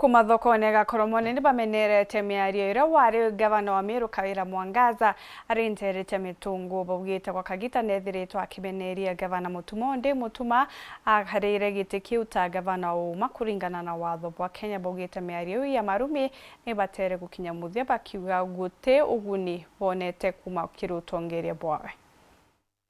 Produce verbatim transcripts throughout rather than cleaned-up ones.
Kuma thokone Gakoromone ni bamenerete miario iria wari gavana wa Meru Kawira Mwangaza arinterete mitungu. Baugite gwa kagita nethiritwe akimeneria gavana Mutuma, undi Mutuma akarire giti kiu ta gavana wa uma kuringana na watho bwa Kenya. Baugite miario iu ya Marumi ni batere gukinya muthia, bakiuga guti uguni bonete kuma kiri utongeria bwawe.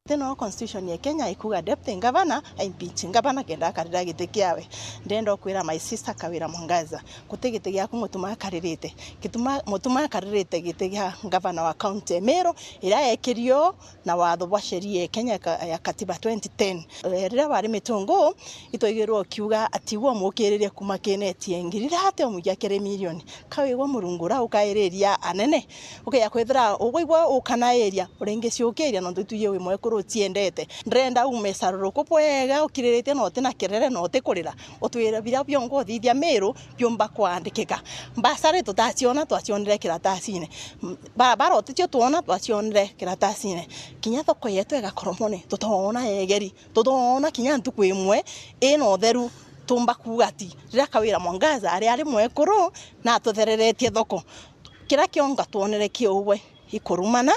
Thina wa constitution ya Kenya ikuga deputy governor a impeach governor kenda akarira giti kiawe. Ndenda kwira my sister Kawira Mwangaza, guti giti giaku Mutuma akaririte. Gituma, Mutuma akaririte giti gia governor wa county ya Meru, iria yekirio na watho bwa sheria ya Kenya ka-, ya katiba twenty ten. Eh, riria wari mitungu, itwaigirwe ukiuga ati we umukiririe kuma kine eti ngiri ithatu umuikia kiri milioni. Kawigwa Murungu uria ukairiria anene. Ukeja kwithira ugwigua ukanairia, uringicukiria nontu itwiji wi mwekuru uciendete. Ndirenda ume caruruku bwega ukiriritie na uti na kirere na uti kurira. Utwire biria biongo uthithia Miru biumba kwandikika. Mbasari tutaciona, twacionire kiratasine. M-, barabara uticio twona, twacionire kiratasine. Kinya thoko yetu ya Gakoromone, tutoona yegeri. Tutoona kinya ntuku imwe ina utheru tumba kuuga ati riria Kawira Mwangaza ari ari mwekuru na atuthereretie thoko. Kiria kionga twonere kiuwe ikurumana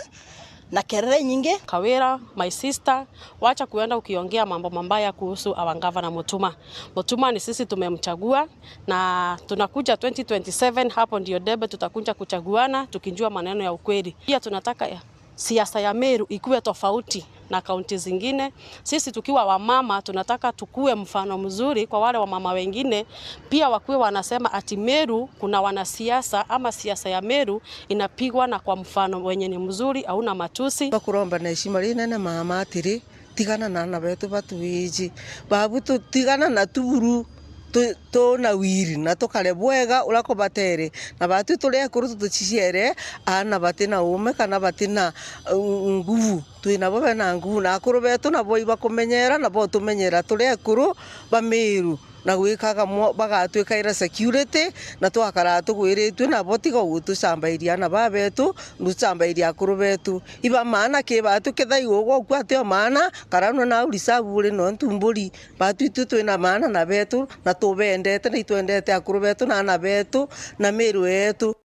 na kerere nyingi. Kawira, my sister, wacha kuenda ukiongea mambo mabaya kuhusu our governor Mutuma. Mutuma ni sisi tumemchagua na tunakuja twenty twenty-seven, hapo ndio debe tutakuja kuchaguana tukijua maneno ya ukweli. Pia tunataka siasa ya Meru ikuwe tofauti na kaunti zingine. Sisi tukiwa wamama, tunataka tukue mfano mzuri kwa wale wamama wengine, pia wakuwe wanasema ati Meru kuna wanasiasa ama siasa ya Meru inapigwa na kwa mfano wenye ni mzuri, hauna matusi. Twakuromba na heshima rinene mama atiri, tigana na aana betu batwiji. Babu tu-, tigana na tuburu. Tu-, tuna wiri na tukare bwega uria kubatere. Na batwi turi ekuru tutuciciere aana batina uume kana batina, uh, nguvu. Twinabo bena nguvu, na akuru betu nabo ibakumenyera, nabo tumenyera turi ekuru ba Miru, na gwikaga mo-, bagatwikaira security, na twakaraa tugwiritue nabo, tiga ugutucambairia aana baa betu, nducambairia akuru betu. Iba maana ki batu, kethira igwe gwaku atio maana, kara nwe nau reserve uri nontu mburi. Batwi itwi twina maana na betu, na tubendete, na itwendete akuru betu na aana betu, na Miru yetu.